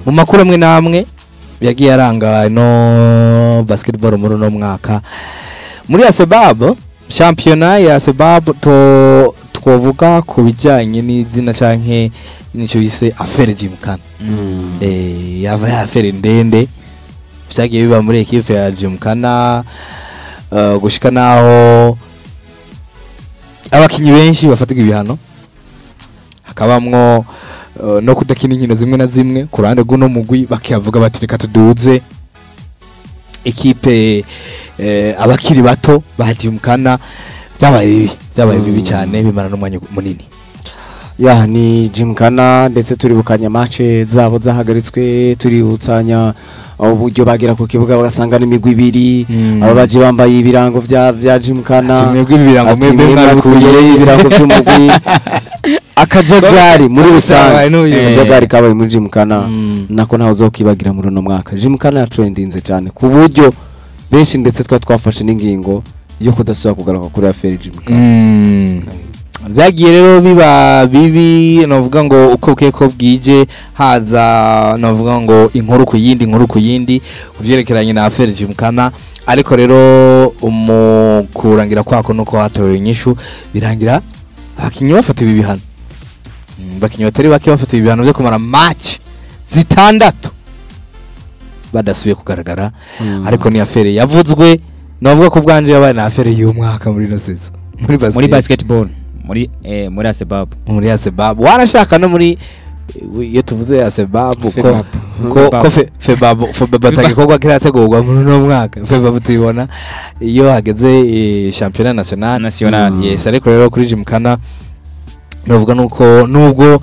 Mu makuru amwe n'amwe yagiye aranga no basketball muri uno mwaka muri ASEBAB, shampiyona ya ASEBAB, to twovuga ku bijyanye n'izina canke n'icyo bise affaire Gymkhana. Yava ya affaire ndende vyagiye biba muri équipe ya Gymkhana, gushika naho abakinyi benshi bafatirwa ibihano, hakabamwo no kudakina inkino zimwe na zimwe ku ruhande rw'uno mugwi, bakivuga bati reka tuduze équipe, abakiri bato ba Gymkhana. Byabaye bibi, byabaye bibi cyane, bimara n'umwanya munini. Ya, ni Gymkhana, ndetse turibukanya match zabo zahagaritswe, tuributsanya uburyo bagera ku kibuga bagasanga n'imigwi ibiri, abo baje bambaye ibirango vya Gymkhana. Ati mwebwe ibi birango Ati mwebwe mwebwe mwabikuye mwabikuye ibirango vy'umugwi, akajagari muri rusange, akajagari kabaye muri Gymkhana. Nako ntawe uzokibagira muri uno mwaka. Gymkhana yatrendinze cyane ku buryo benshi ndetse twari twafashe n'ingingo yo kudasubira kugaruka kuri affaire Gymkhana. Byagiye rero biba bibi, navuga ngo uko bukeye ko bwije haza, navuga ngo inkuru ku yindi, inkuru ku yindi ku vyerekeranye na affaire Gymkhana. Ariko rero mu kurangira kwako nuko hatorewe inyishu, birangira abakinyi bafata ibi bihano. Abakinyi batari bake bafata ibi bihano byo kumara match 6 badasubiye kugaragara. Ariko ni affaire yavuzwe, navuga ko bwanje yabaye na affaire y'umwaka muri ino saison muri basket. Muri basketball, muri ASEBAB. Muri ASEBAB, warashaka no muri, iyo tuvuze ASEBAB ko FEBAB. ko FEBAB atagikorwa kirategurwa muri uno mwaka. FEBAB tuyibona iyo hageze championnat national. National. Yes, ariko rero kuri Gymkhana navuga nuko nubwo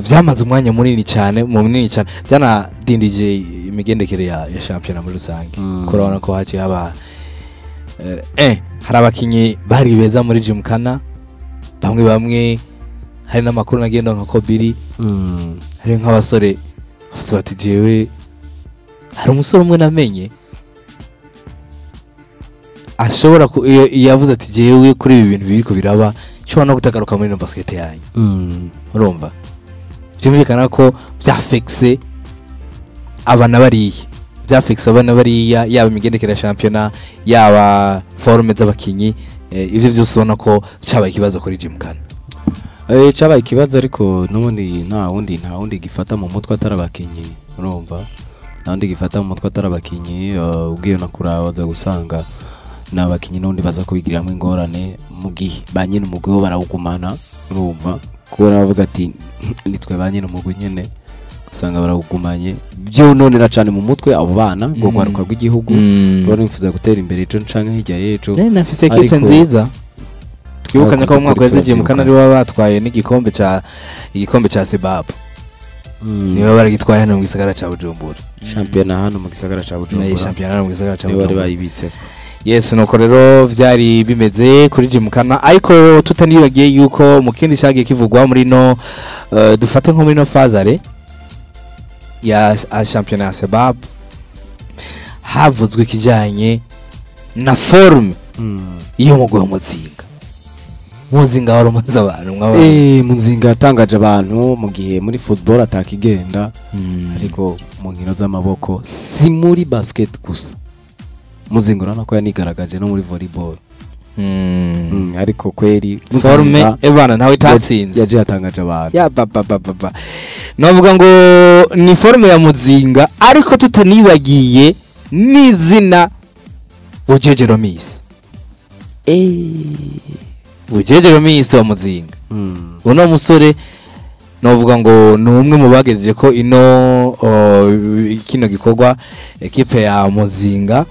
byamaze umwanya munini cyane, mu munini cyane, byanadindije imigendekere ya championnat muri rusange. Kuko urabona ko haciye haba hari abakinyi bari beza muri Gymkhana bamwe bamwe, hari n'amakuru nagenda nka Kobiri, hari nk'abasore bafise bati jewe hari umusore umwe namenye ashobora iyo yavuze ati jewe kuri ibi bintu biriko biraba nshobora no kutagaruka muri ino basket yanyu. Urumva byumvikana ko byafekse abana bariya, byafekse abana bariya, yaba imigendekere ya shampiyona, yaba forme z'abakinyi, ivyo byose ubona ko cyabaye ikibazo kuri Gymkhana. Cyabaye ikibazo, ariko n'ubundi nta wundi gifata mu mutwe atari abakinyi. Urumva nta wundi gifata mu mutwe atari abakinyi. Ugiye no kuraba baza gusanga ni abakinyi n'ubundi baza kubigiriramo ingorane mu gihe ba nyine umugwi bo barawugumana. Urumva kuko bavuga ati nitwe ba nyine umugwi nyene, ugasanga barawugumanye, byononera cyane mu mutwe abo bana ngo rwaruka rw'igihugu ruba rwifuza gutera imbere ejo canke hirya y'ejo. Nari nafise équipe nziza. Twibukanye ko mu mwaka weze Gymkhana aribo batwaye n'igikombe ca igikombe ca Sebab. Nibo baragitwaye hano mu gisagara ca Bujumbura. Shampiyona hano mu gisagara ca Nayo Bujumbura. Shampiyona hano mu gisagara ca nibo bari Bujumbura. bayibitse. Yes, nuko rero vyari bimeze kuri Gymkhana, ariko tutanibagiye yuko mu kindi cyagiye kivugwa muri no dufate nko muri no phase aller ya shampiyona ya Sebab, havuzwe ikijanye na forme y'umugwi wa Muzinga. Muzinga wari umaze abantu mw'abantu. Muzinga yatangaje abantu mu gihe muri football atakigenda, ariko mu nkino z'amaboko, si muri basket gusa, Muzinga urabona ko yanigaragaje no muri volleyball. Ariko kweri Forme Muzinga evana ntawe itatsinze. Yaje yatangaje abantu. Ya ba ba ba ba, navuga ngo ni forme ya Muzinga, ariko tutanibagiye n'izina Bujejero Miss, Bujejero Miss wa Muzinga. Uno musore novuga ngo ni umwe mu bagejeje ko ino kino gikorwa équipe ya Muzinga.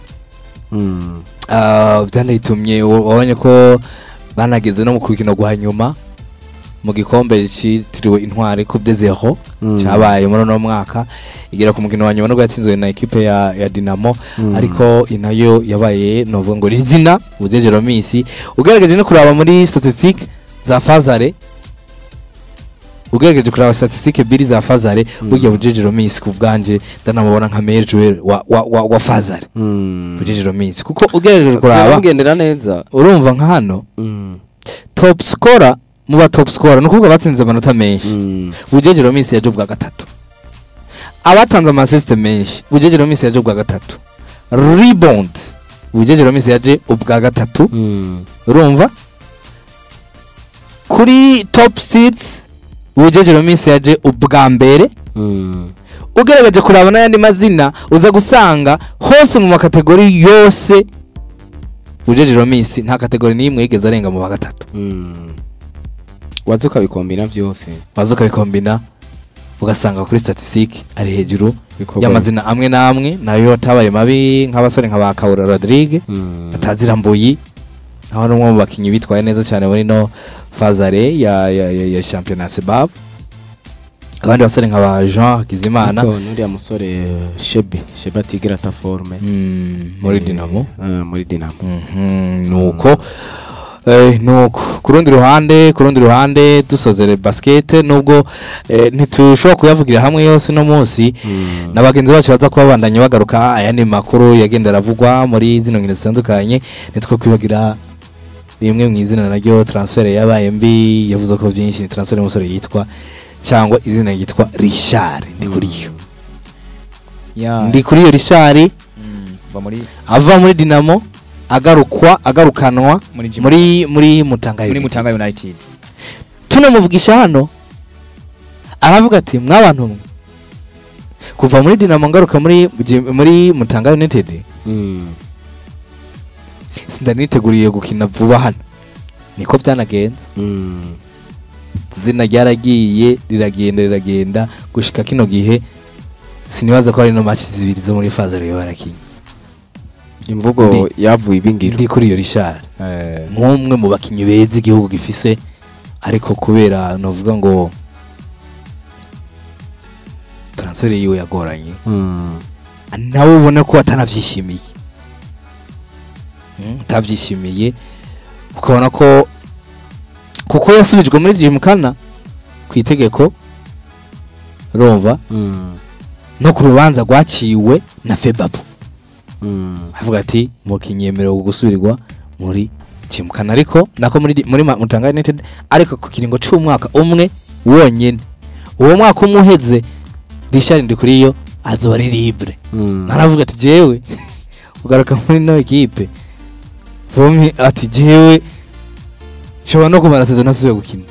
Byanayitumye wabonye ko banageze no mu rukino rwa nyuma mu gikombe cyitiriwe Intwari, Coupe de Zéro, cyabaye muri uno mwaka, igera ku mukino wa nyuma nubwo yatsinzwe na équipe ya Dinamo. Ariko inayo yabaye, novuga ngo rizina Bujejero Miss, ugerageje no kuraba muri statistique za phase aller, ugerageje kuraba statistique ebyiri za phase aller, burya Bujejero Miss ku bwanje ndanamubona nka meilleur joueur wa phase aller. Bujejero Miss, kuko ugerageje kuraba mugendera neza. Urumva nka hano top scorer, mu ba top scorer, ni ukuvuga batsinze amanota menshi, Bujejero Miss yaje ubwa gatatu. Abatanze ama assist menshi, Bujeje Romis yaje ubwa gatatu. Rebound, Bujeje Romis yaje ubwa gatatu. Urumva, kuri top seeds Bujeje Romis yaje ubwa mbere. Ugerageje kuraba n'ayandi mazina, uza gusanga hose mu ma catégories yose Bujeje Romis nta catégorie n'imwe yigeze arenga mu wa gatatu. Waza ukabikombina byose. Waza ukabikombina, ugasanga kuri statistique ari hejuru Bikorwa. y'amazina amwe n'amwe nayo atabaye mabi, nk'abasore nka ba Kabura Rodrigue, atazira Mbuyi, aho n'umwe mu bakinyi bitwaye neza cyane muri no phase aller ya championnat Sebab, abandi basore nka ba Jean Hakizimana. Ariko n'uriya musore Shebe atigira ata forme. Muri Dinamo. Muri Dinamo. Nuko ku rundi ruhande dusozere basket, nubwo ntitushobora kuyavugira hamwe yose no munsi, na bagenzi bacu baza kubabandanya bagaruka ayandi makuru yagenda aravugwa muri zino nkino zitandukanye. Nitwo kwibagira rimwe mu izina naryo transfer yabaye mbi, yavuze ko byinshi, ni transfer y'umusore yitwa, cyangwa izina ryitwa Richard Ndikuriyo. Ndikuriyo Richard Kuva muri ava muri Dinamo agarukwa, agarukanwa muri Gym- muri Mutanga muri United. Mutanga United. Tunamuvugisha hano, aravuga ati: "Mwabantu mwe, kuva muri Dinamo ngaruka muri Mutanga United, sindaniteguriye gukina vuba hano." Niko byanagenze. Izina ryaragiye riragenda riragenda gushika kino gihe, sinibaza ko hari no match zibiri zo muri phase rero barakinye. Imvugo yavuye ibingiro. Ndi kuri iyo Richard, nk'umwe mu bakinyi beza igihugu gifise, ariko kubera novuga ngo transfer yiwe yagoranye, nawe ubona ko atanavyishimiye. Atavyishimiye, ukabona ko kuko yasubijwe muri Gymkhana ku itegeko, urumva, no ku rubanza rwaciwe na Febabu, avuga ati umukinyi yemerewe gusubirwa muri Gymkhana, ariko nako muri Mutanga United, ariko ku kiringo c'umwaka umwe wonyene. Uwo mwaka umwe uheze, Richard Ndikuriyo azoba ari libre. Naravuga ati: "Jewe ugaruka muri no équipe Vumi," ati: "Jewe nshobora no kumara saison nasubiye gukina."